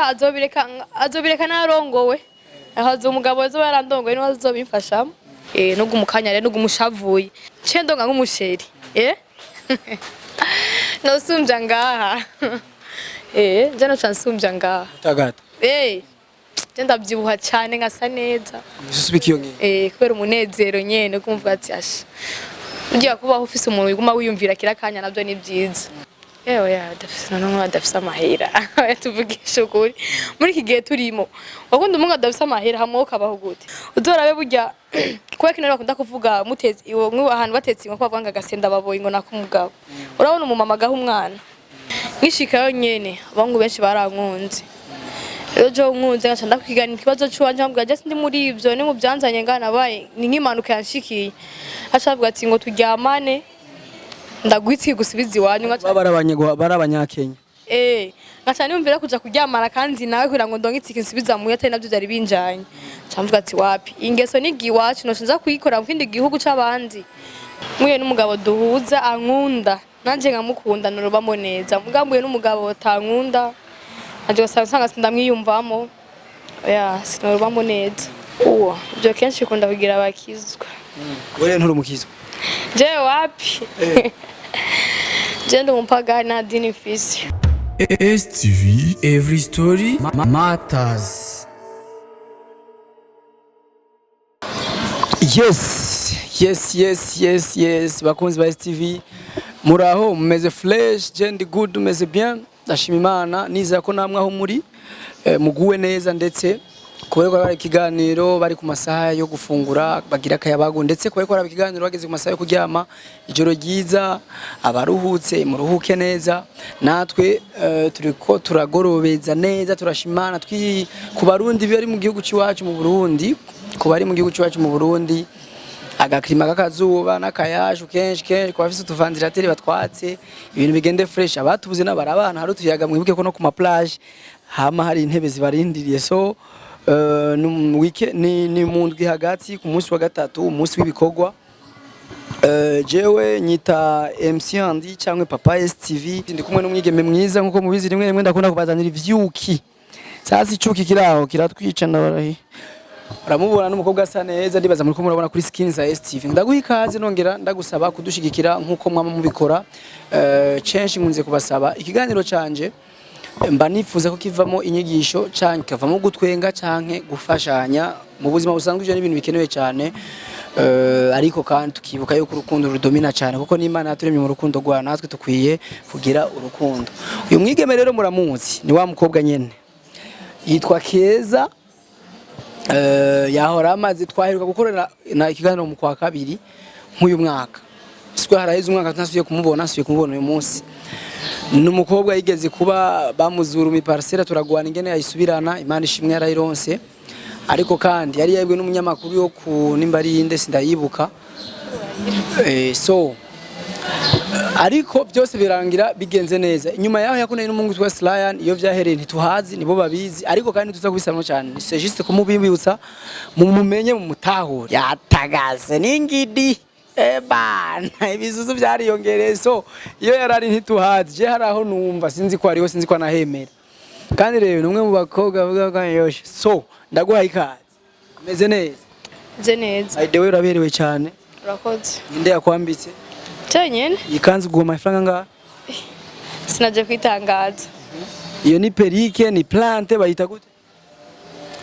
Oya, azobireka, azobireka narongowe. Ahaza umugabo azoba yarandongoye, niwe azobimfashamo. Nubwo umukanya rero nubwo umushavuye nce ndonga nk'umusheri, nosumbya ngaha, je noca nsumbya ngaha. Utagata. Je ndavyibuha cane, nkasa neza. Usubika iyo ngiyo. Kubera umunezero nyene, kumva ati asha, ugiye kubaho ufise umuntu uguma wiyumvira kira kanya, navyo ni vyiza. Yewe, ya adafise none adafise amahera. Oya, tuvugishe ukuri, muri iki gihe turimo wakunda umuntu adafise amahera hamwe ukabaho gute? Uzorabe burya kubera kino bakunda kuvuga mutetse iwo ahantu batetse inkoko, bavuga ngo agasenda baboye ngo nakumugabo. Urabona umumama agaha umwana nkishikayo nyene, abahungu benshi barankunze. Rero jewe nkunze ngaca ndakwigana ikibazo c'uwanje, nkabwira je sindi muri ivyo, ni mu byanzanye ngana nabaye ni nk'impanuka yanshikiye. Aca avuga ati ngo turyamane ndaguhitiye gusubiza iwanyu, ngaca Baba bari abanyakenya. Ngaca niyumvira kuja kuryamana kandi nawe kugira ngo ndonke itike nsubiza muyo, atari navyo vyari binjanye. Nca mvuga ati wapi, ingeso niga iwacu noca nza kuyikora mu kindi gihugu c'abandi. Mpuye n'umugabo duhuza, ankunda nanje nkamukunda, norobamo neza. Muga mpuye n'umugabo atankunda nanje ugasanga nsanga sindamwiyumvamo, oya, sinorobamo neza. Uwo ivyo kenshi bikunda kugira abakizwa. Wewe nturi umukizwa? Jewe wapi, je ndi umupagani, nta dini mfise. STV Every Story Matters. Yes, bakunzi ba STV, muraho, mumeze fresh? Je ndi good, meze bien, ndashima Imana. Nizera ko namwe aho muri muguwe neza, ndetse kubera ko bari ikiganiro bari ku masaha yo gufungura bagira akayabagu, ndetse kubera ko bari ikiganiro bageze ku masaha yo kuryama, ijoro ryiza, abaruhutse muruhuke neza. Natwe turiko turagorobeza neza, turashima Imana. Twi ku Barundi bari mu gihugu c'iwacu mu Burundi, ku bari mu gihugu c'iwacu mu Burundi, agakirima k'akazuba n'akayashu kenshi kenshi, ku bafise utuvantilateri batwatse ibintu bigende fresh. Abatubuze n'abarabana hari utuyaga, mwibuke ko no ku ma plage hama hari intebe zibarindiriye. So ni mu ni mu ndwi hagati, ku munsi wa gatatu, umunsi w'ibikorwa. Jewe nyita MC Andy cyangwa Papa STV. Ndi kumwe n'umwigeme mwiza. Nkuko mubizi, rimwe rimwe ndakunda kubazanira ivyuki. Sasa icuki kiraho kiratwica, ndabarahi. Uramubona n'umukobwa asa neza, ndibaza muriko murabona kuri screen za STV. Ndaguha ikaze, nongera ndagusaba kudushigikira nkuko mwama mubikora. Censhi nkunze kubasaba ikiganiro canje, mba nifuza ko kivamo inyigisho canke kivamo gutwenga canke gufashanya mu buzima busanzwe. Ivyo ni ibintu bikenewe cyane. Ariko kandi tukibuka yuko urukundo rudomina cyane, kuko n'Imana yaturemye mu rukundo rwayo, natwe tukwiye kugira urukundo. Uyu mwigeme rero muramuzi, ni wa mukobwa nyene yitwa Keza. Yahora amaze twaheruka gukorera na ikiganiro mu kwa kabiri nk'uyu mwaka, siko haraheze umwaka ntasubiye kumubona, nsubiye kumubona uyu munsi. Ni umukobwa yigeze kuba bamuzura parcelle, turagwana ingene yayisubirana, Imana ishimwe yarayironse. Ariko kandi yari yabwe n'umunyamakuru yo ku nimba ari inde sindayibuka. So ariko byose birangira bigenze neza. Inyuma yaho yakundanye n'umuhungu witwa Slyan. Iyo vyahereye ntituhazi, nibo babizi, ariko kandi tuza kubisamo cyane, c'est juste kumubibutsa mumumenye, mumutahure. Yatagaze n'ingidi ebana, ibisusu byariyongereye. So iyo yarari ntituhazi, je hari aho numva sinzi ko ariho, sinzi ko anahemera. Kandi rero ni umwe mu bakobwa bavuga ko yoshe. So ndaguhaye ikaze, ameze neza? Je neza. By the way, uraberewe cyane. Urakoze. Ninde yakwambitse? Jenyene. Iyi kanzu ugura amafaranga ngaha? Sinaje kwitangaza. Iyo ni perruque, ni plante, bayita gute?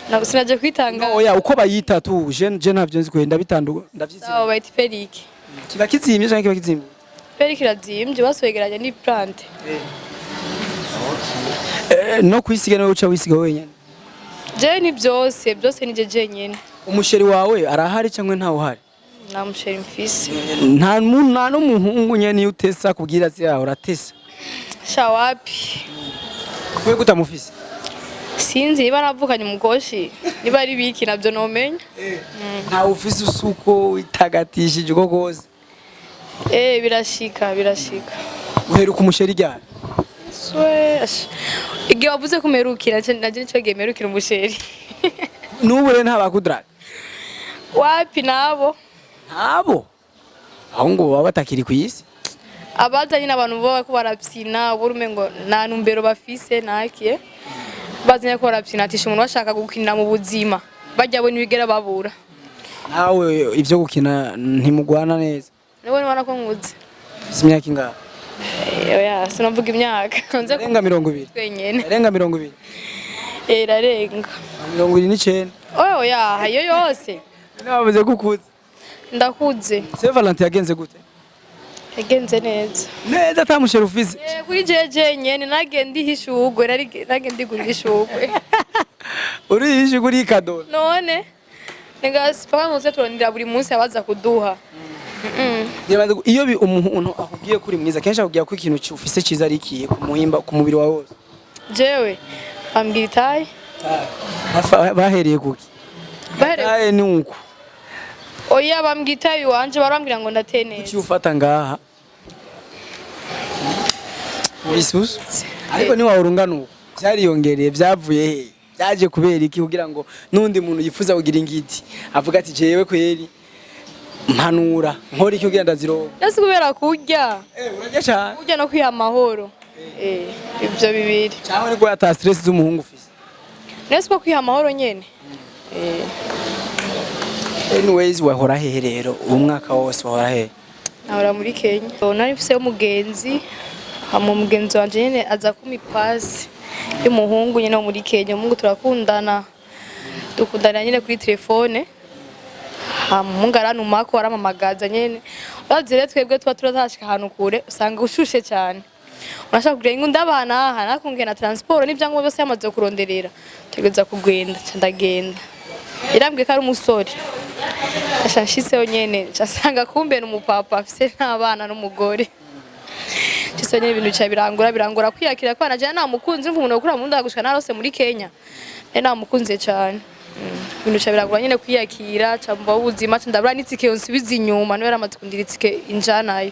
Ntabwo sinaje kwitangaza. No, oya, uko bayita tu, je ntavyo nzi kwenda bitandu ndavyitse. Sawa, bayita perruque. Kiba kizimvye canke kiba kizimvye? Perruque irazimvye, basoyegeranya ni plante. No kwisiga niwe uca wisiga wenyene? Je ni byose byose, ni je jenyene. Umusheri wawe arahari cyangwa ntawe uhari? Nta musheri mfise. Nta n'umuhungu nyene iyo utesa kubwira ati yawe uratesa? Sha, wapi. Kubera ko utamufise? Sinzi niba navukanye umukoshi, niba ari biki, nabyo nomenya. Ntawe ufise, usuko witagatishije uko kose? Birashika, birashika. Uheruka umusheri ryari? Swe ash. Igihe wavuze kumerukira naje nico gihe merukira umusheri. N'ubu rero ntabakudraga? Wapi, nabo. Ntabo aho ngo baba batakiri ku isi. Abaza nyine, abantu baba ko barapyina, ubura umengo nta ntumbero bafise nakiye. Bazanye ko barapyinatisha umuntu bashaka gukinira mu buzima, bajya bo ntibigera babura. Nawe ivyo gukina ntimugwana neza. Nibo nibona ko nkuze. Ufise imyaka ingahe? Oya, sinavuga imyaka nze. Irenga 20? Twenyene. Irenga 20? Irarenga. 29? Oya, iyo yose. Nabavuze ko ukuze. Ndakuze. Saint Valentin yagenze gute? Yagenze neza. Neza ata musheri ufise? Kuri jeje nyene nagenda ndiha ishugwe, nagenda ndigurira ishugwe. Urihishe kuri kadona? None ngasipaka nkuze, turondera buri munsi abaza kuduha. Nibaza ko iyo umuntu akubwiye ko uri mwiza, kenshi akubwira ko ikintu ufise ciza ari ikihe ku muhimba, ku mubiri wawe wose? Jewe bambwira itaille. Bahereye kuki? Bahereye Taille ni uku? Oya, bambwira itaille iwanje, barambwira ngo ndateye Kuki neza. ufata ngaha isusu, ariko ntiwahora uko byariyongereye, byavuye he, byaje kubera iki, kugira ngo n'undi muntu yifuza kugira ingiti avuga ati: "Jewe kweri mpanura nkora iki kugira ndazironka?" Nasi kubera kurya. Eh, urarya cyane? Kurya no kwiha amahoro, ivyo bibiri. Cyangwa nibwo ata stress z'umuhungu ufise? Nasi ko kwiha amahoro nyene. Anyways, wahora hehe rero uwo mwaka wose, wahora hehe? Nahora muri Kenya. Nari mfise umugenzi, hama umugenzi wanje nyene aza kumpa ipasi y'umuhungu nyene wo muri Kenya. Umuhungu turakundana, dukundana nyene kuri telefone. Hama umuhungu arantumako, arampamagaza nyene. Uravye rero twebwe tuba turatashika ahantu kure, usanga ushushe cane, urashaka kugira ngo ndabana aha nakungiye na transport n'ibyangombwa byose yamaze kuronderera, tegereza kugenda. Nca ndagenda, yarambwiye ko ari umusore. Asha nshitseho nyene nca nsanga kumbe ni umupapa afise n'abana n'umugore. Nshitseho nyene ibintu bica birangora kwiyakira ko najana namukunze. Umva, umuntu gukura mu nda gushika narose muri Kenya, nari namukunze cane. Ibintu bica birangora nyene kwiyakira, ca mba ubuzima, ca ndabura n'itike yonsubiza inyuma. Niwe yaramaze kundira itike injanayo,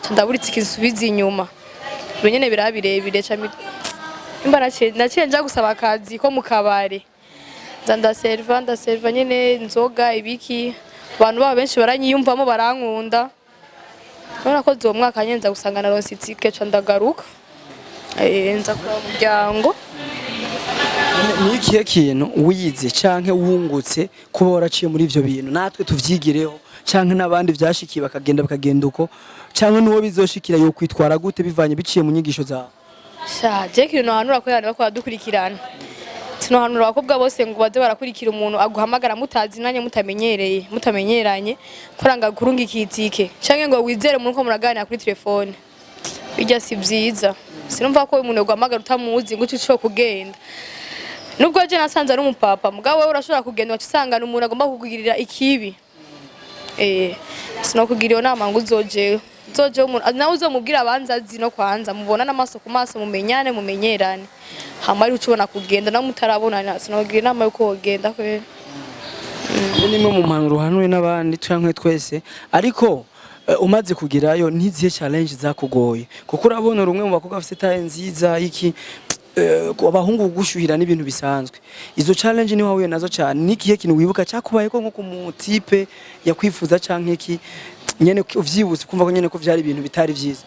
ca ndabura itike insubiza inyuma. Ibintu nyene biraba birebire, ca imba naciye nja gusaba akazi ko mu kabare, nza ndaserva, ndaserva nyene inzoga ibiki. Abantu babo benshi baranyiyumvamo, barankunda. Urabona ko uwo mwaka nyene nza gusanga naronse itike, ca ndagaruka. Nza kuraba umuryango. Ni ikihe kintu wize canke wungutse kuba waraciye muri ivyo bintu, natwe tuvyigireho, canke n'abandi vyashikiye bakagenda uko, canke n'uwo bizoshikira yo kwitwara gute, bivanye biciye mu nyigisho zawe? Sha, je kintu nohanura ko abantu bariko baradukurikirana, sinohanura abakobwa bose ngo baze barakurikira umuntu aguhamagara mutazinanye, mutamenyereye, mutamenyeranye, kuranga kurunga ikitike, canke ngo wizere umuntu ko muraganira kuri telefone. Bijya si vyiza. Sinumva ko umuntu yaguhamagara utamuzi ngo uce ushobora kugenda, nubwo je nasanze ari umupapa. Mugabo wewe urashobora kugenda ugaca usanga ni umuntu agomba kukugirira ikibi. Sinokugira iyo nama ngo uzojeyo, uzojeyo umuntu nawe uzomubwira abanza azi no kwanza mubonane amaso ku maso, mumenyane, mumenyerane, hama ari uca ubona kugenda. Nawe mutarabonana, sinokugira inama yuko wogenda kweri. Iyo ni imwe mu mpanuro uhanuye n'abandi canke twese. Ariko umaze kugerayo, n'izihe challenge zakugoye? Kuko urabona uri umwe mu bakobwa bafite taille nziza, iki abahungu gushuhira n'ibintu bisanzwe. Izo challenge ni wahuye nazo cyane? N'ikihe kintu wibuka cyakubayeko nko ku mutipe yakwifuza, canke iki nyene uvyibutse kumva ko nyene ko vyari ibintu bitari vyiza?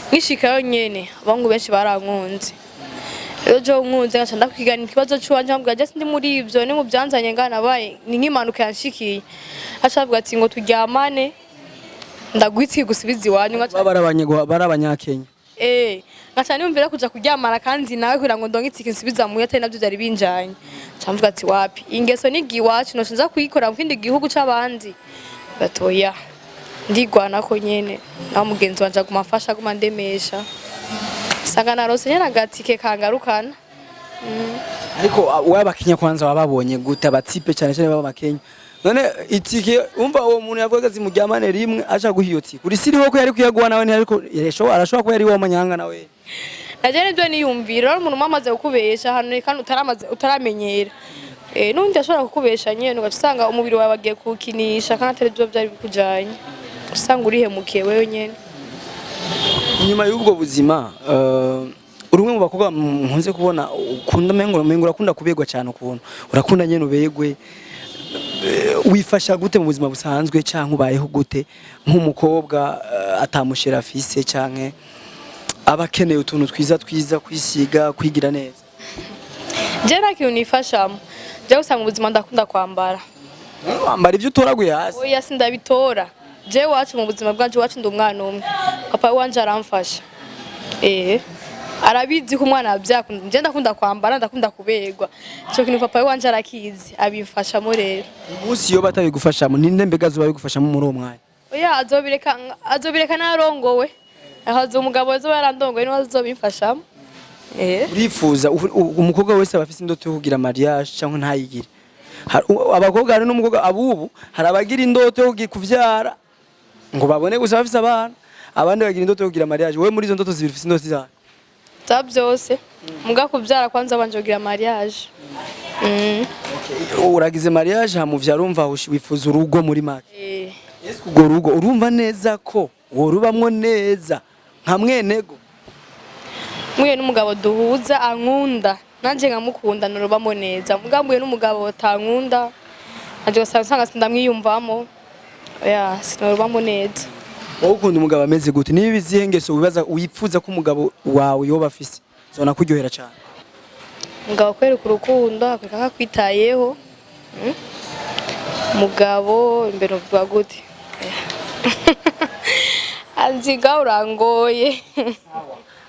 Nkishikayo nyene abahungu benshi barankunze. Rero jewe nkunze nkaca ndakwigana ikibazo c'uwanje, nkabwira je sindi muri ivyo, ni mu byanzanye ngana nabaye ni nk'impanuka yanshikiye. Aca avuga ati ngo turyamane ndaguha gusubiza iwanyu, nkaca Baba ari abanyakenya? Nkaca niyumvira kuja kuryamana kandi nawe kugira ngo ndonke itike nsubiza muyo, atari navyo vyari binjanye. Nca mvuga ati wapi, ingeso niga iwacu noca nza kuyikora mu kindi gihugu c'abandi gatoya. Ndigwanako nyene, naho mugenzi wanje aguma amfasha, aguma andemesha, sanga narose nyene agatike kangarukana. Ariko w'abakenya kwanza wababonye gute, abatipe cyane cyane b'abakenya? None itike, umva, uwo muntu yavuga ati muryamane rimwe aca guha iyo tike, uri siriho ko yari kuyaguha nawe? Ntiyariko arashobora kuba yari uwo manyanga nawe. Naje nibyo niyumvira. Rero umuntu mwamaze kukubesha ahantu kandi utaramaze utaramenyera, n'undi ashobora kukubesha nyene, ugaca usanga umubiri wawe wagiye kuwukinisha kandi atari byo byari bikujanye, usanga urihemukiye wewe nyene. Inyuma y'ubwo buzima, uri umwe mu bakobwa nkunze kubona ukunda, mengo urakunda kubegwa cyane, ukuntu urakunda nyene ubegwe. Wifasha gute mu buzima busanzwe, canke ubayeho gute nk'umukobwa atamushera afise, canke aba akeneye utuntu twiza twiza, kwisiga, kwigira neza? Je nta kintu nifashamo. Je usanga ubuzima ndakunda kwambara. Wambara ibyo utoraguye hasi? Oya, sindabitora. Je wacu mu buzima bwanje, wacu ndi umwana umwe. Papa wanje aramfasha. Arabizi ko umwana avyakunda. Je ndakunda kwambara, ndakunda kuberwa. Ico kintu papa wanje arakizi, abimfashamo rero. Umunsi iyo batabigufashamo, ninde mbega azoba abigufashamo muri uwo mwanya? Oya, azobireka narongowe. Aho umugabo azoba yarandongoye niwe azobimfashamo. Urifuza umukobwa wese aba afise indoto yo kugira mariage cyangwa ntayigire. Abakobwa, hari n'umukobwa abubu, hari abagira indoto yo kuvyara ngo babone gusa bafise abana, abandi bagira indoto yo kugira mariage. Wowe muri izo ndoto zibiri ufise indoto zawe? Za byose. Muga kuvyara kwanza, abanje kugira mariage. Uragize mariage, hamuvyara, urumva wifuza urugo muri make. Eh. Ese urwo rugo urumva neza ko worubamwo neza nka mwenego? Mwe n'umugabo duhuza, ankunda nanje nkamukunda, nurubamo neza. Muga mwe n'umugabo tankunda nanje ugasanga sindamwiyumvamo, oya, sinurubamo neza. Wowe ukunda umugabo ameze gute? Niba izihe ngeso wibaza wifuza ko umugabo wawe yoba afise zona kuryohera cyane? Umugabo akwereka urukundo, akwereka ko akwitayeho. Umugabo imbere uvuga gute? Anziga urangoye.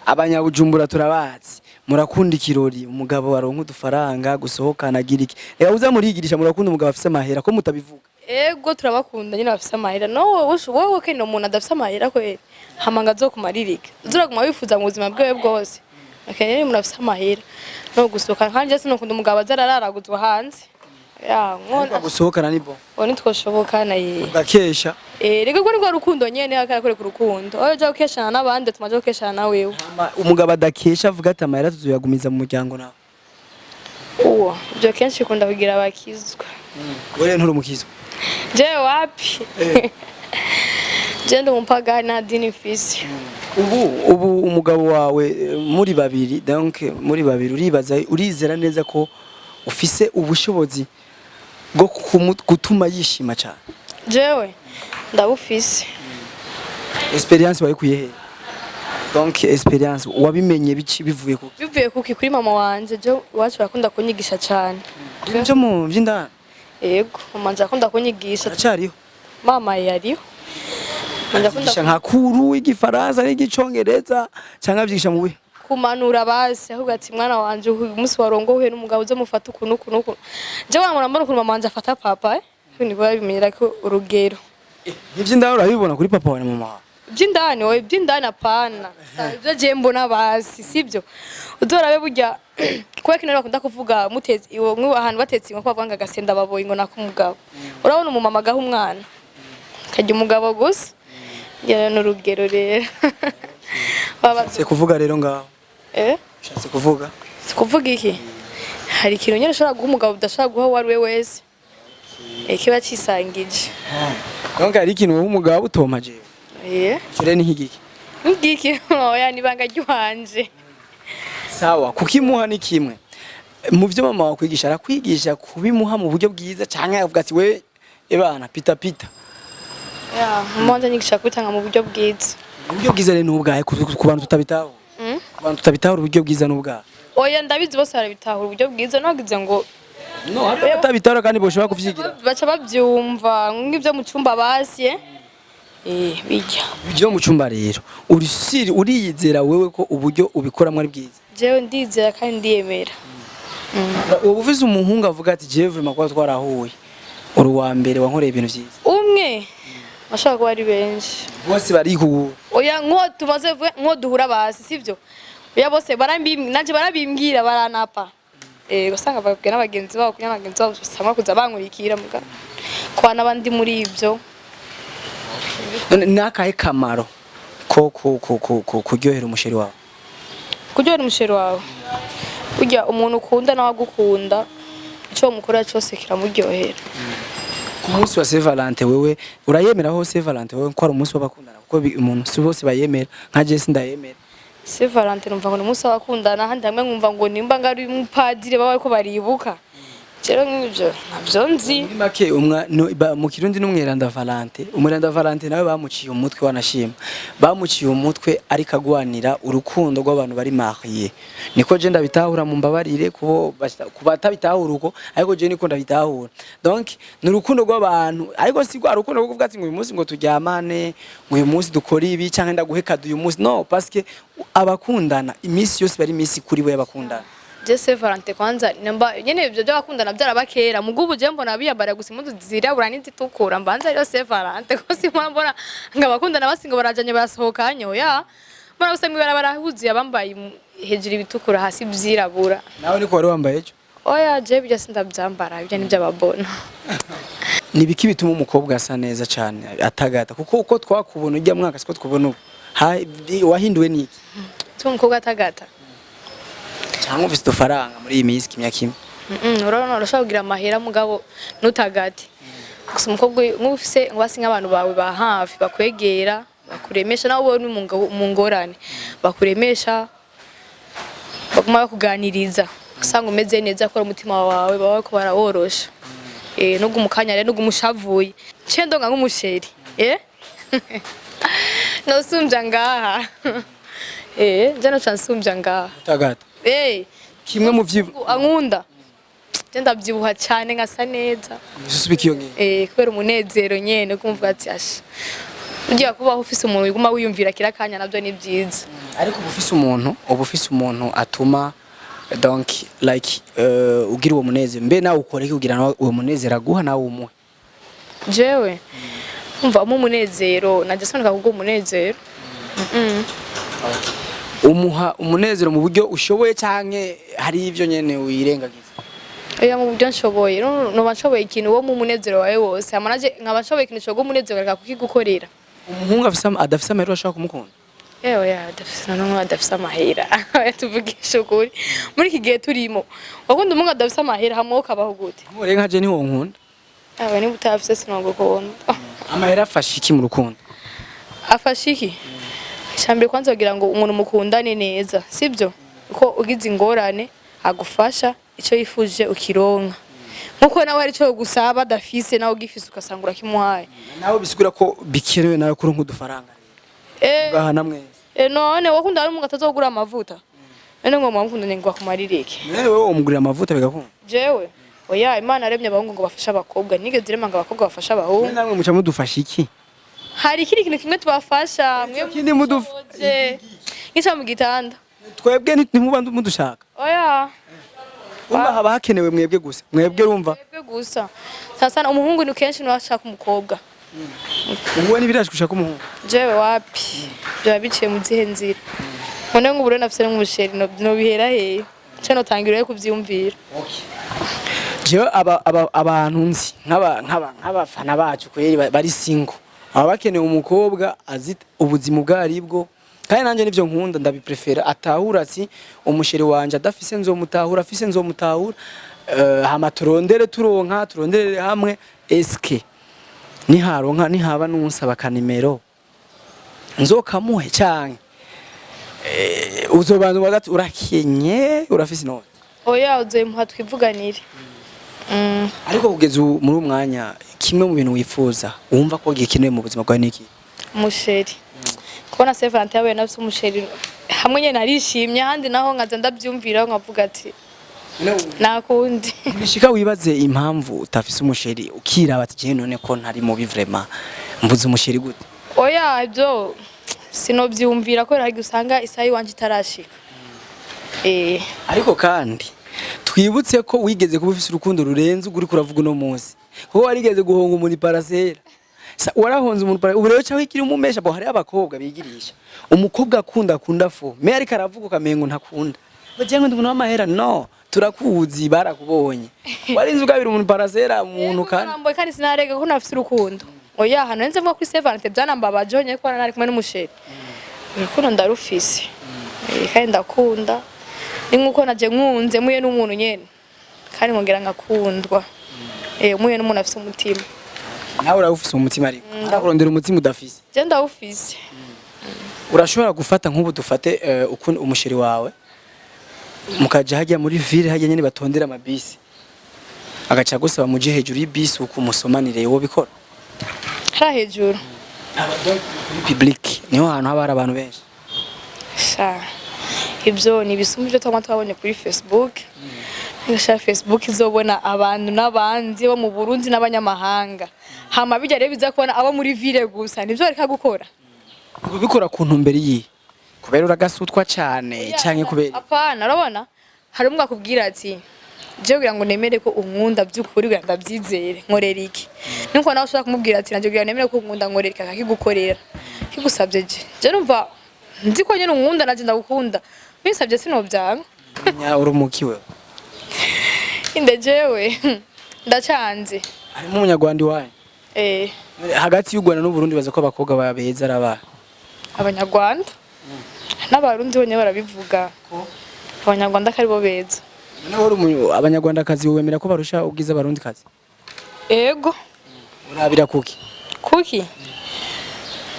Abanyabujumbura turabazi, murakunda ikirori, umugabo aronka udufaranga, gusohokana, agira iki. Reka uza murigirisha, murakunda umugabo afise amahera ko mutabivuga? Ego, turabakunda nyine bafise amahera. No wowe kene umuntu adafise amahera kweri hamanga azokumaririke, uzuraguma wifuza mu buzima bwiwe bwose. Akeneye umuntu afise amahera no gusohoka. Nkanje sinokunda umugabo aza arararaguzwa hanze ya nkona. Gusohokana ni bon? Uwo ntitwoshobokana ye. Ugakesha. Eh, reka ubwo nibwo rukundo nyene, akarakwereka urukundo. Oyo uja gukeshana n'abandi, tumaze gukeshana na wewe. Hama umugabo adakesha avuga ati amahera tuzoyagumiza mu muryango nawe? Uwo ibyo kenshi ikunda kugira abakizwa. Wewe nturi umukizwa? Jewe wapi, je ndi umupagani, nta dini mfise. Ubu umugabo wawe, muri babiri, donc muri babiri, uribaza, urizera neza ko ufise ubushobozi bwo gutuma yishima cyane? Jewe ndabufise. Experience wayikuye he? Donc experience wabimenye bici bivuye ku? Bivuye kuki? Kuri mama wanje. Je iwacu barakunda kunyigisha cyane. Ibyo mu by'indani? Yego, mama wanje arakunda kunyigisha. Aracyariho? Mama yariho. Mama akunda. Abigisha nka kuru igifaransa n'igicongereza cyangwa abyigisha mu bihe? Kumanura basi, ahubwo ati: "Mwana wanje, uyu munsi warongowe n'umugabo, uze mufate ukuntu ukuntu ukuntu." Je wamura mbona ukuntu mama wanje afata papa, niko babimenyera ko urugero. Iby'indani urabibona kuri papa wawe na mama wawe? Iby'indani? Oya, iby'indani apana. Ibyo je mbona basi sibyo. Uzorabe burya kubera kino bakunda kuvuga mutetse iwo mwe ahantu batetse inkoko, bavuga ngo agasenda baboye ngo nako umugabo. Urabona umumama agaha umwana kajya umugabo gusa, ngira ni urugero rero baba. Ushatse kuvuga rero ngaho? Eh? Ushatse kuvuga? Si kuvuga iki, hari ikintu nyine ushobora guha umugabo udashobora guha uwo ari we wese. Kiba cisangije. Donc hari ikintu wowe umugabo utoma jewe? Eh. Ico rero ni nk'igiki? Ngiki? Oya, ni ibanga ry'uwanje. Sawa, kukimuha ni kimwe mu byo mama wakwigisha. Arakwigisha kubimuha mu buryo bwiza canke avuga ati: "We ebana, pita pita"? Ya, mama wanje anyigisha kubitanga mu buryo bwiza. Uburyo bwiza rero ni ubwahe ku bantu tutabitahura? Ku bantu tutabitahura, uburyo bwiza ni ubwahe? Oya, ndabizi, bose barabitahura uburyo bwiza. Nagize ngo No, hari abatabitahura kandi boshobora kuvyigira. Baca babyumva nk'ibyo mu cyumba basye, bijya. Ibyo mu cyumba rero, urisiri uriyizera wewe ko uburyo ubikoramo ari bwiza? Jewe ndizera kandi ndiyemera. Uba ufise umuhungu avuga ati: "Jewe vraiment kuba twarahuye, uri uwa mbere wankoreye ibintu vyiza"? Umwe? Bashobora kuba ari benshi. Bose barikugura? Oya, nko tumaze nko duhura basi sibyo. Oya, bose barambimbwira, nanje barabimbwira, baranapa. Usanga babwira n'abagenzi babo, kugira n'abagenzi babo usanga kuza bankurikira muga kwa n'abandi muri ibyo. None ni akahe kamaro ko kuryohera umuchéri wawe? Kuryohera umuchéri wawe, burya umuntu ukunda nawe agukunda, icyo mukorera cyose kiramuryohera. Ku munsi wa Saint Valentin, wewe urayemera ho Saint Valentin wewe ko ari umunsi w'abakundana? Kuko umuntu si bose bayemera, nka je sindayemera. Saint Valentin numva ngo ni umunsi w'abakundana, ahandi hamwe nkumva ngo nimba ngo ari umupadiri baba bariko baribuka. Rero nk'ibyo ntabyo nzi. Muri make umwa no, mu Kirundi n'umweranda Valente, umweranda Valente nawe bamuciye umutwe, wanashima bamuciye umutwe, ariko agwanira urukundo rw'abantu bari marié. Niko je ndabitahura, mu mbabarire kubo kubatabitahura uko, ariko je niko ndabitahura. Donc ni urukundo rw'abantu, ariko si rwa rukundo rwo kuvuga ati ngo uyu munsi ngo turyamane, ngo uyu munsi dukore ibi, canke ndaguhe cadeau uyu munsi. No, parce que abakundana iminsi yose bari iminsi kuri bo y'abakundana. Je Saint Valentin kwanza namba nyene ibyo by'abakundana byarabakera, mugubu je mbona biyambara gusa impuzu zirabura n'izitukura, mbanza rero Saint Valentin ko simba mbona ngo abakundana basinga barajanye barasohoka nyoya, mbona gusa mw'ibarabara huzuye abambaye hejuru ibitukura, hasi ivyirabura. Nawe niko wari wambaye ejo? Oya, je ibyo sindabyambara, ibyo ni iby'ababona. Ni ibiki bituma umukobwa asa neza cyane atagata? Kuko uko twakubona ujya mwaka siko twubona ubu. Wahinduwe n'iki? Tu umukobwa atagata? Cyangwa ufite udufaranga muri iyi minsi kimya kimwe? Urabona urashobora kugira amahera mugabo ntutagate. Gusa umukobwa nk'ufise ngo basi nk'abantu bawe ba hafi bakwegera, bakuremesha, nawe ubona mu ngorane bakuremesha, baguma bakuganiriza, usanga umeze neza, kora umutima wawe baba bariko baraworosha. Nubwo umukanya rero nubwo umushavuye nce ndonga nk'umuchéri, nosumbya ngaha, je noca nsumbya ngaha. Utagata? Kimwe mu vyi Ankunda, je ndabyibuha cyane nkasa neza. Usubika iyo ngiyo. Kubera umunezero nyene kumva ati asha ugiye kubaho ufise umuntu uguma wiyumvira kira kanya nabyo ni byiza. Ariko uba ufise umuntu atuma donc like ugira uwo munezero. Mbe nawe ukora iki kugira nawe uwo munezero aguha nawe umuhe? Jewe umva mu umunezero najya sonika kubwo umunezero. Umuha umunezero mu buryo ushoboye canke hari ivyo nyene wirengagiza? Oya, mu buryo nshoboye. Noba nshoboye ikintu wo mu munezero wawe wose, hama naje nkaba nshoboye ikintu coguha umunezero reka kukigukorera. Umuhungu afise adafise amahera urashobora kumukunda? Yewe ya adafise, noneho adafise amahera, tuvugisha ukuri, muri iki gihe turimo wakunda umuhungu adafise amahera hamwe ukabaho gute? Nk'ubu nka je ntiwonkunda. Aba niba utayafise sinogukunda. Amahera afasha iki mu rukundo? Afasha iki? Icambere kwanza kugira ngo umuntu mukundane neza, sibyo ko ugize ingorane agufasha, icyo yifuje ukironka, nkuko nawe hari icyo gusaba adafise, nawe ugifise ugasanga urakimuhaye. Nawe bisigura ko bikenewe nawe kuronka udufaranga ugahana mwese. None wakunda ari umuntu atazogura amavuta, none ngo mwamukundanye ngo akumarire iki? None wewe umugurira amavuta bigakunda? Jewe oya, Imana yaremye abahungu ngo bafashe abakobwa, nigeze irema ngo abakobwa bafashe abahungu. Namwe muca mudufasha iki? Hari ikindi kintu kimwe tubafasha mwe. Kindi ngica mu gitanda. Twebwe ntimuba mudushaka? Oya. Urumva haba hakenewe mwebwe gusa, mwebwe urumva. Mwebwe gusa sasa, umuhungu ni kenshi niwe ashaka umukobwa. Ubu ntibiraje gushaka umuhungu? Jewe wapi, byaba biciye mu zihe nzira? None ngo ubu nafise n'umuchéri, no bihera hehe? Nce notangira rero kuvyiyumvira. Jewe aba abantu nzi nk'abafana bacu kweri bari single baba bakeneye umukobwa azi ubuzima ubwo aribwo, kandi nanjye nivyo nkunda, ndabiprefera atahura ati umuchéri wanje adafise nzomutahura, afise nzomutahura. Hama turondere, turonka turonderere hamwe. Eske niharonka nihaba nunsaba kanimero nzokamuhe, canke uzobanza ubaza ati urakenye, urafise inoti? Oya, uzoyimuha twivuganire. Ariko kugeza ubu muri uyu mwanya, kimwe mu bintu wifuza wumva ko gikenewe mu buzima bwawe niki? Umuchéri. Kubona Saint Valentin yabaye nafise umuchéri hamwe nyene narishimye, ahandi naho nkaza ndavyumviraho nkavuga ati nakundi. Bishika wibaze impamvu utafise umuchéri, ukiraba ati jewe none ko ntari mubi, vraiment mbuze umuchéri gute? Oya, ibyo sinovyumvira kubera hari igihe usanga isaha iwanje itarashika. Ariko kandi twibutse ko wigeze kuba ufise urukundo rurenze uguri kuravuga uno munsi, kuko warigeze guhonga umuntu iparasera. Warahonze umuntu ubu rero cyangwa ikiri umumesha bo. Hariho abakobwa bigirisha, umukobwa akunda akunda fo me, ariko aravuga ukamengo ntakunda, bagira ngo ndi umuntu w'amahera. No turakuzi, barakubonye warinze ugabira umuntu parasera umuntu kandi. Naramboye kandi sinarega ko nafise urukundo. Oya, hano nze mvuga kuri Saint Valentin byanambabaje honyine ko nari kumwe n'umuchéri. Urukundo ndarufise. Kandi ndakunda, ni nkuko naje nkunze muye n'umuntu nyene kandi nkongera nkakundwa. Muye n'umuntu afise umutima. Nawe urawufise umutima, ariko kurondera umutima udafise. Je ndawufise. Urashobora gufata nk'ubu dufate ukuntu umuchéri wawe mukaja hajya muri ville, hajya nyene batondera amabisi. Agaca gusaba muje hejuru y'ibisi uko umusomanire, wo bikora? Hariya hejuru? Kuri public, niho hantu haba hari abantu benshi. Sha, ibyo ni ibisumba ibyo twaba twabonye kuri Facebook. Sha, Facebook izobona abantu n'abandi bo mu Burundi n'abanyamahanga, hama bijya rero biza kubona abo muri ville gusa, nivyo bareka gukora. Ubikora ku ntumbero iyi kubera uragasutwa cane canke kubera? Apana, urabona hari umwe akubwira ati: "Je kugira ngo nemere ko unkunda by'ukuri, kugira ngo ndabyizere, nkorera iki?" Nuko nawe ushobora kumubwira ati: "Nanjye kugira ngo nemere ko unkunda, nkorera iki?" Akakigukorera kigusabye. Je numva nzi ko nyine unkunda, nanjye ndagukunda, binsabye sinobyanga. Urumuki wewe? Inde jewe ndacanze. Harimo umunyarwanda iwanyu? Eh. Hagati y'u Rwanda n'u Burundi, baza ko abakobwa babeza araba? Abanyarwanda n'Abarundi bonyine barabivuga, Abanyarwanda ko aribo beza. Noneho uri abanyarwandakazi wemera ko barusha ubwiza Abarundi kazi? Ego. Urabira kuki? Kuki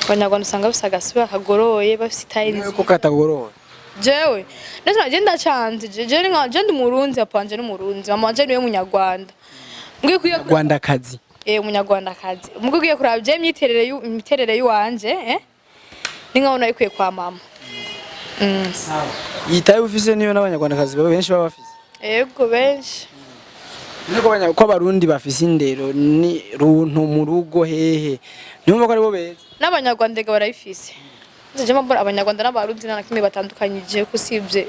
Abanyarwanda usanga bafise agasura kagoroye, bafise itayi nziza. Ko katagorowe? Jewe ndetse naje ndacanze. Je ni nka je ndi Umurundi, papa wanje ni Umurundi, mama wanje niwe Munyarwanda. Mbwiye kuyo Rwandakazi. Eh, Umunyarwandakazi. Mbwiye ugiye kuraba je imiterere y'uwanje, ni nkaho nayikuye kwa mama. Yitaye ufise niyo n'abanyarwandakazi baba benshi baba bafise? Ego, benshi. Niko ko Abarundi bafise indero ni runtu mu rugo hehe, niyo ko aribo beza. N'Abanyarwanda ega barayifise. Nje mbona Abanyarwanda n'Abarundi nta na kimwe batandukanyije kusibye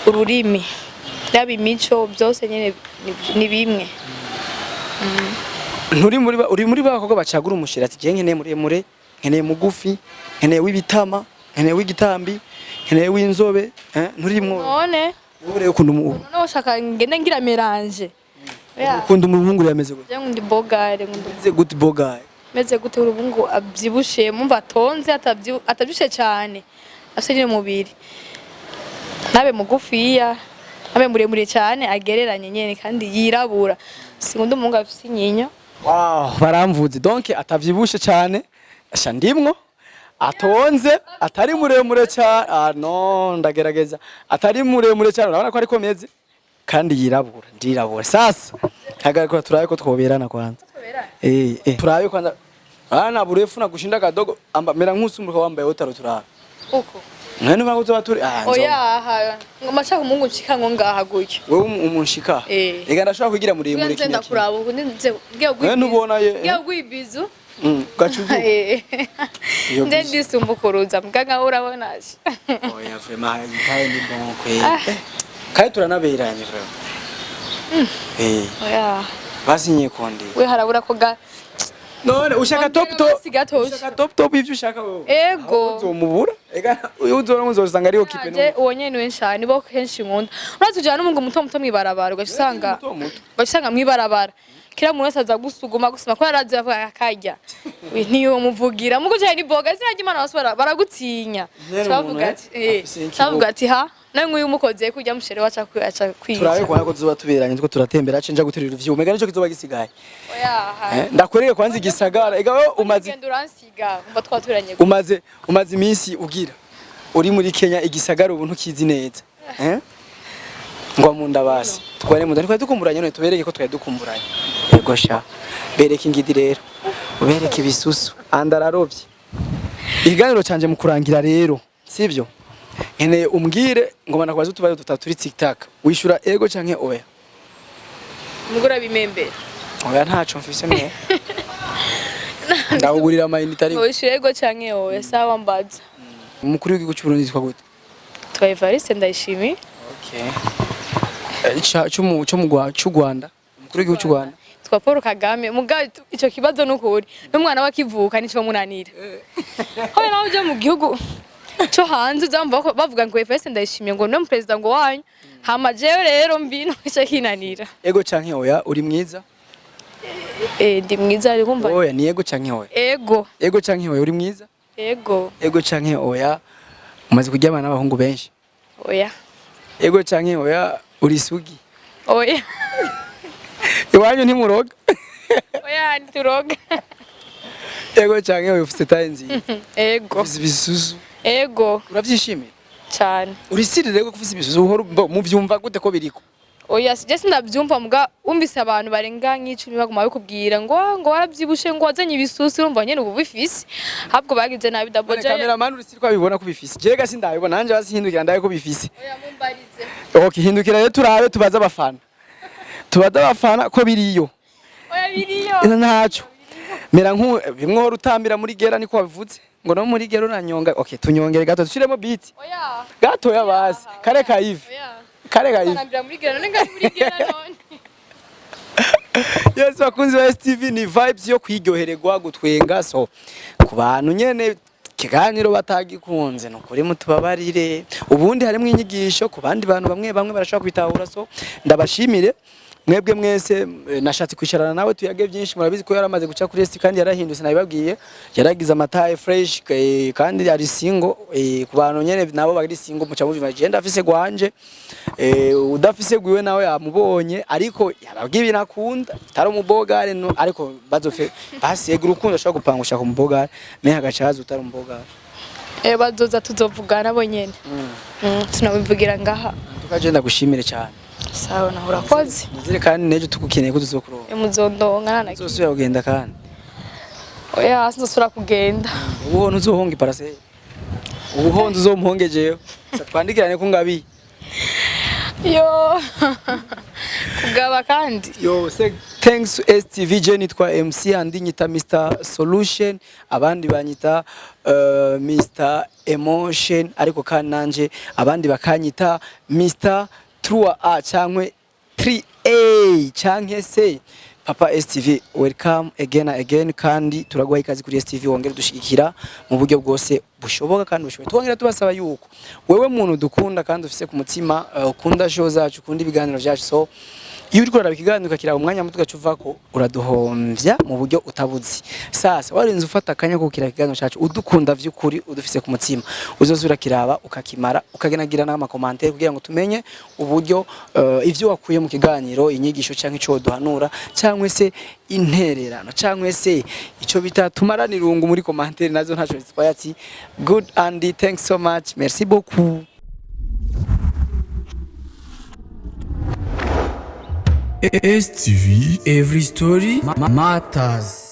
ururimi, yaba imico, byose nyene ni bimwe. Nturi muri uri muri ba bakobwa bacagura umushira ati: "Je nkeneye muremure, nkeneye mugufi, nkeneye w'ibitama, nkeneye w'igitambi, nkeneye w'inzobe," eh? Nturimwo? None Wowe rero ukunda none ushaka ngende ngira mélange? Ya. Ukunda umuhungu yameze gute? Je nkunda bogare, nkunda Meze gute bogare? Meze gute? Urubungu abyibushe, mumva atonze, atabyibushe cyane, afite nyine umubiri, nabe mugufiya, nabe muremure cyane, agereranye nyene, kandi yirabura. Sinkunda umuhungu afise inyinya. Wow, baramvuze. Donc atavyibushe cyane, asha ndimwo, atonze, atari muremure cyane. Ah no, ndagerageza. Atari muremure cyane, urabona ko ariko meze, kandi yirabura, ndirabura. Sasa hagarika turabe ko twoberana kwanza. Turabe kwanza. Ah, na burefu na kushinda kadogo, amba mera nkusumbuka wambaye otaro, turabe. Uko? Mwene uvuga ko tuba turi ah nzo. Oya, aha ngoma shaka umuhungu nshika ngo ngaha gutyo. Wewe umunshika. Eh. Ega ndashobora kugira muremure. Nze ndakuraba uku nze ngiye. Wewe ntubona ye, eh? Ngiye gwibizu. Gacuzu. Iyo Nze bizu. ndisumbukuruza mbwa nkaho urabona. Oya, vraiment itaye ni bon kwe. Kandi turanaberanye vraiment. Oya. Basinye kondi. We harabura ko ga None ushaka top top. Basi gatoshe. Ushaka top top, ivyo ushaka wewe. Ego. Uzomubura. Ega uyu uzora uzosanga ariyo kipe. Je uwo nyene niwe nshaka, nibo kenshi nkunda. Urazi ujana n'umuhungu muto muto mw'ibarabara, ugaca usanga Muto muto. ugaca usanga mw'ibarabara kila muntu wese aza gusuguma gusuma ko yarazi avuga akarya ntiyomuvugira mugo cyane ni boga izina ry'Imana, bose baragutinya. Nyene Bavuga umuntu, ati eh afise ikibuga. bavuga ati: "Ha, nawe nk'uyu umukoze kujya mushere waca aca kwica." Turabe kwa ko tuzoba tuberanye, two turatembera, cenja guterura ivyuma. Ega nico kizoba gisigaye. Oya. Eh, ndakwereke kwanza igisagara. Ega wewe umaze ugenda uransiga umva twaturanye. Umaze iminsi ugira uri muri Kenya, igisagara ubu ntukizi neza. Eh? Ngo munda basi. Tware munda twari dukumburanye, none tubereke ko twari dukumburanye. Yego sha. Bereke ingidi rero. Ubereke ibisusu. Andararovye. Ikiganiro canje mu kurangira rero, sivyo? Nkeneye umbwire ngo banakubaze utubazo dutatu turi TikTok. Wishura ego canke oya. Mugura bimembera. Oya, ntaco mfise mwe. Ndawugurira amayinite ariko. Wishyura ego canke oya, sawa, mbaza. Umukuru w'igihugu cy'u Burundi yitwa gute? Twa Evariste Ndayishimiye. Okay. Cyo mu cy'u Rwanda. Umukuru w'igihugu cy'u Rwanda. Twa Paul Kagame. Muga ico kibazo nukuri n'umwana we akivuka nico munanira ho, nawe uje mu gihugu cyo hanze uzamva ko bavuga ngo Evariste Ndayishimiye ngo niwe perezida ngo wanyu, hama jewe rero mbino ico kinanira. Ego canke oya, uri mwiza? Eh, ndi mwiza ariko umva. Oya, ni ego canke oya. Ego. Ego canke oya, uri mwiza? Ego. Ego canke oya, umaze kuryamana n'abahungu benshi? Oya. Ego canke oya, uri sugi? Oya. Iwanyu ntimuroga? Oya, ntituroga. Ego canke oya, ufise taille nziza? Ego. Ufise ibisusu? Ego. Uravyishimiye? Cyane. Urisirire ko ufise ibisusu, uhora muvyumva gute ko biriko? Oya, sije sinabyumva, muga wumvise abantu barenga nk'icumi baguma babikubwira ngo warabyibushe, ngo wazanye ibisusu, urumva nyene ubu bifise, ahubwo bagize nabi Double J. Cameraman, uri siriko abibona ko bifise, jega sindabibona nanje, basihindukira ndabe ko bifise. Oya, mumbarize. Okay, hindukira rero turabe, tubaze abafana, tubaze abafana ko biriyo. Oya, biriyo. Ntaco mera nku bimwe uhora utambira muri gera, niko wabivuze ngo no muri gera uranyonga. Okay, tunyongere gato, dushiremo beat. Oya. Gatoya basi, kare kayive. Oya. Kare kayive. Banambira muri gera none, ngari muri gera none. Yes, bakunzi ba STV, ni vibes yo kwiryohererwa, gutwenga. So ku bantu nyene ikiganiro batagikunze, ni ukuri mutubabarire, ubundi harimo inyigisho ku bandi bantu, bamwe bamwe barashobora kubitahura. So ndabashimire mwebwe mwese. Nashatse kwicarana nawe tuyage byinshi. Murabizi ko yaramaze guca kuri ST kandi yarahindutse, nabibabwiye, yaragize amataye fresh, kandi ari single. Ku bantu nyene nabo bari single, muca mubiva, je ndafise gwanje, udafise gwiwe nawe yamubonye, ariko yababwiye ibintu akunda, atari umubogare no, ariko bazofe basi yega urukundo ashobora gupangusha ku mubogare me hagaca haza utari umubogare. Bazoza tuzovugana bo nyene. Tunabivugira ngaha. Tukaje, ndagushimire cyane. Sawa, nawe urakoze. Nizere kandi nejo tugukeneye ko tuzokuronka. Muzondonka nta na kimwe. Uzosubira kugenda kandi? Oya, sinzosubira kugenda. Ubu ntuzohonga iparaseri, ubu uzomuhongejeyo. Twandikirane ko ngabiye. Yo, kugaba kandi. Yo, say thanks to STV. Je nitwa MC andi nyita Mr Solution, abandi banyita Mr Emotion, ariko kandi nanje abandi bakanyita Mr 3A cyangwa 3A canke se Papa STV. Welcome again and again, kandi turaguha ikaze kuri STV, wongere dushigikira mu buryo bwose bushoboka kandi bushoboye. Twongera tubasaba yuko wewe muntu dukunda kandi ufise ku mutima, ukunda show zacu, ukunda ibiganiro byacu, so iyo uriko uraraba ikiganiro ukakiraba umwanya muto ugaca uvako, uraduhomvya mu buryo utabuzi. Sasa warinze ufata akanya ko kukira ikiganiro cacu, udukunda vy'ukuri, udufise ku mutima, uzoza urakiraba ukakimara, ukagenagira n'ama commentaires kugira ngo tumenye uburyo ivyo wakuye mu kiganiro, inyigisho canke ico duhanura cyangwa se intererano cyangwa se ico bita tumarana irungu muri commentaire, nazo ntaco zitwaye. Ati good Andy, thanks so much, merci beaucoup. STV Every Story Matters.